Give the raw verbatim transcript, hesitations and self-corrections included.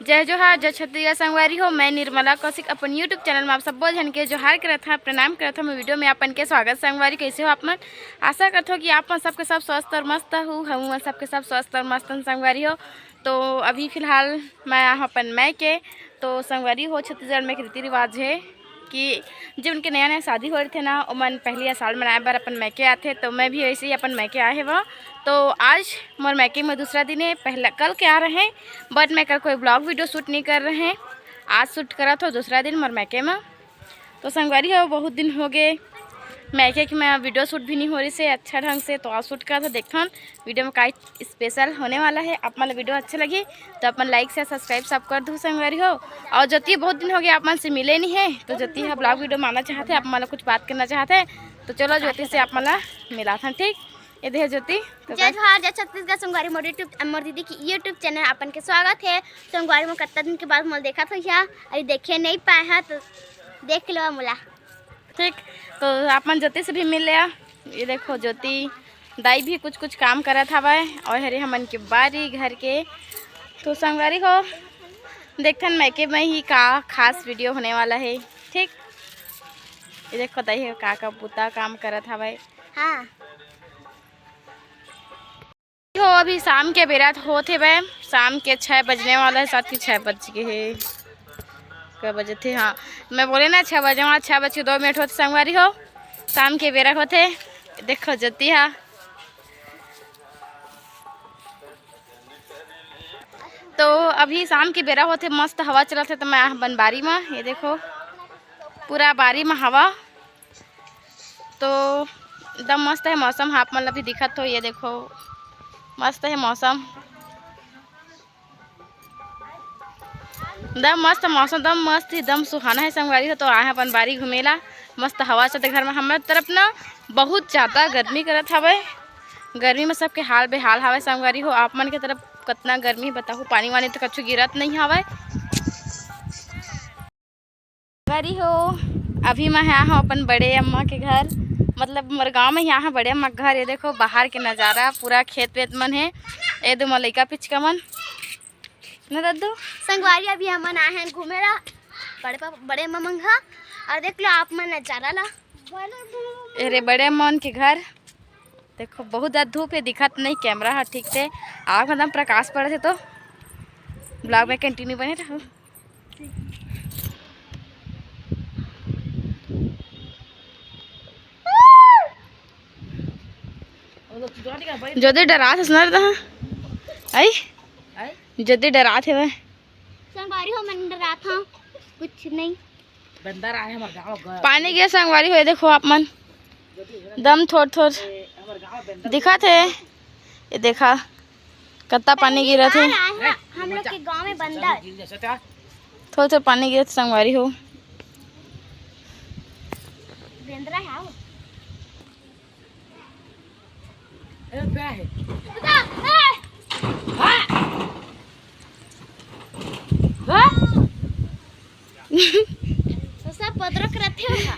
जय जोहार, जय छत्तीसगढ़ संगवारी हो। मैं निर्मला कौशिक अपन YouTube चैनल में आप सब्बो झन के जोहार करत हव, प्रणाम करत हव। मैं वीडियो में अपन के स्वागत संगवारी, कैसे हो आप मन? आशा करत हो कि आप मन सबके सब स्वस्थ और मस्त हो, हम मन सबके सब स्वस्थ और मस्त हन संगवारी हो। तो अभी फिलहाल मैं आए हव अपन मायके। तो संगवारी हो, छत्तीसगढ़ में एक रीति रिवाज है कि जब उनके नया नया शादी हो रहिथे ना, ओमन पहली साल मनाए बर अपन मायके आथे। तो मैं भी ऐसे ही अपन मायके आए हव। तो आज मोर मायके में दूसरा दिन है, पहला कल के आ रहे हैं, but मैं कल कोई ब्लॉग वीडियो शूट नहीं कर रहे हैं। आज शूट करत हव दूसरा दिन मोर मायके में। तो संगवारी हो, बहुत दिन हो गए मायके के मैं वीडियो शूट भी नहीं हो रहिसे अच्छा ढंग से, तो आज शूट करत हव। देखथन वीडियो में का स्पेशल होने वाला है। आप मन ला वीडियो अच्छा लगी तो अपन लाइक से सब्सक्राइब सब कर दू संगवारी हो। और ज्योति बहुत दिन हो गया आप मन से मिले नहीं है, तो ज्योति ह ब्लॉग वीडियो माना चाहत है, आप मन ला कुछ बात करना चाहत है, तो चलो ज्योति से आप मन ला मिलाथन, ठीक? ये देख ज्योति। तो जय जोहार, जय छत्तीसगढ़ संगवारी, मोर YouTube, मोर दीदी के YouTube चैनल अपन के स्वागत है। संगवारी, मोर कतना दिन के बाद मोला देखत हो, अभी देखे नहीं पाए हा, तो देख लो मोला। ठीक, तो आप मन ज्योति से भी मिल लिया। ये देखो ज्योति दाई भी कुछ कुछ काम करत हवय, और हरे हमन के बारी घर के। तो संगवारी हो, देखथन मायके में ही का खास वीडियो होने वाला है। ठीक, ये देखो दाई ह का का बुता काम करत हवय। हाँ। हो, अभी शाम के बेरा होत हेवय, शाम के छः बजने वाला है, साथी छः बज गए हे। कै बजे थे? हाँ, मैं बोले ना छः बजे वाला, छः बज के दो मिनट होत संगवारी हो, शाम के बेरा होत हे। देखो ज्योति हा। तो अभी शाम के बेरा होत हे, मस्त हवा चलत हे, तो मैं आए हव अपन बारी में। ये देखो, पूरा बारी में हवा। तो एकदम मस्त है मौसम, आप मन ला भी दिखत हो, ये देखो मस्त है मौसम, एकदम मस्त मौसम, एकदम मस्त, एकदम सुहाना है संगवारी हो। तो आए हव अपन बारी घूमे ला, मस्त हवा चलत हे घर में। हमर तरफ ना बहुत ज़्यादा गर्मी करत हवय, गर्मी में सबके हाल बेहाल हवय संगवारी हो। आप मन के तरफ कतना गर्मी बताहू, पानी वानी तो कछु गिरत नहीं हवय। संगवारी हो, अभी मैं आए हव अपन बड़े अम्मा के घर, मतलब मोर गांव में ही आए हव बड़े अम्मा के घर। ये देखो बाहर के नजारा, पूरा खेत वेत मन हे। ये दो मोर लइका पिचका मन ना दद्दू। संगवारी, अभी हमन आए हन घूमे ला बड़े पापा, बड़े अम्मा मन घर। और देख लो आप मन नजारा ला। ये रे बड़े अम्मा मन के घर। देखो बहुत ज्यादा धूप है, दिखत नहीं कैमरा ह ठीक से। आँख में एकदम प्रकाश पड़त हे, तो ब्लॉग में कंटिन्यू बने रहो। ज्योति डरात हस ना रे तहाँ। आई? आई? ज्योति डरात हे वह। संगवारी हो, मैं डरात हूँ, कुछ नहीं। बंदर आए हमर गाँव ग-, पानी गिरे संगवारी हो, ये देखो आप मन, दम थोर थोर दिखत हे। ये देखा, कत्ता पानी गिरत हे। बंदर आए हैं, हम लोग के गाँव में बंदर। थोर थोर पानी गिरत संगवारी हो। बेंदरा है वो। ए, क्या है? हाँ। हाँ। तो सब पदरक रथे हो का?